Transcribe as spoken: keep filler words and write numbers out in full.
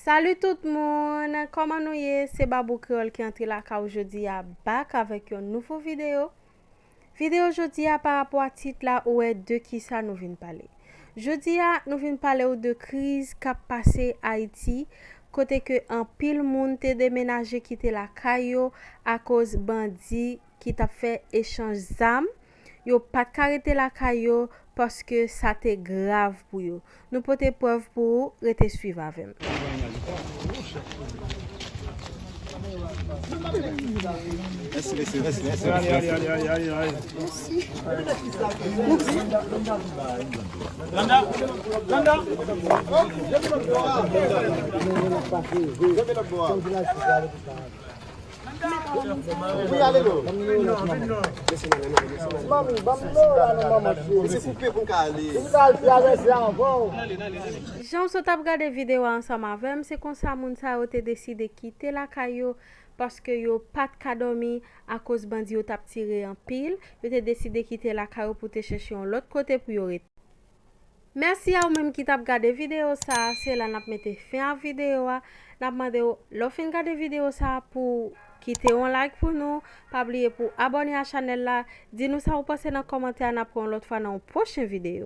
Salut tout moun, kòman nou ye? Se Babou Kreyòl ki antre lakay ou jodi a, back avèk yon nouvo videyo. Videyo jodi a, pa rapò a tit la, ou wè de kisa nou vin pale. Jodi a, nou vin pale w de kriz k ap pase Ayiti, kote ke anpil moun te demenaje kite lakay yo akoz bandi ki t ap fè echanj zam, yo pa t ka rete lakay yo paske sa te grav pou yo. Nou pote prèv pou ou, rete swiv avè m. Mèsi, mèsi, mèsi, mèsi, mèsi, mèsi. Jan w sot ap gade videyo a ansanm avè m, se konsa moun sa yo te deside kite lakay yo, paske yo pa t ka dòmi akoz bandi yo t ap tire anpil. Yo te deside kite lakay yo pou te chèche yon lòt kote pou yo rete. Mèsi a ou menm ki t ap gade videyo sa a. Se la n ap mete fen a videyo a. N ap mande w, lè w fin gade videyo sa a, pou w kite yon like pou nou. Pa bliye pou w abòne a chanèl la. Di nou sa ou panse nan kòmantè a. N ap wè yon lòt fwa nan yon pwochen videyo.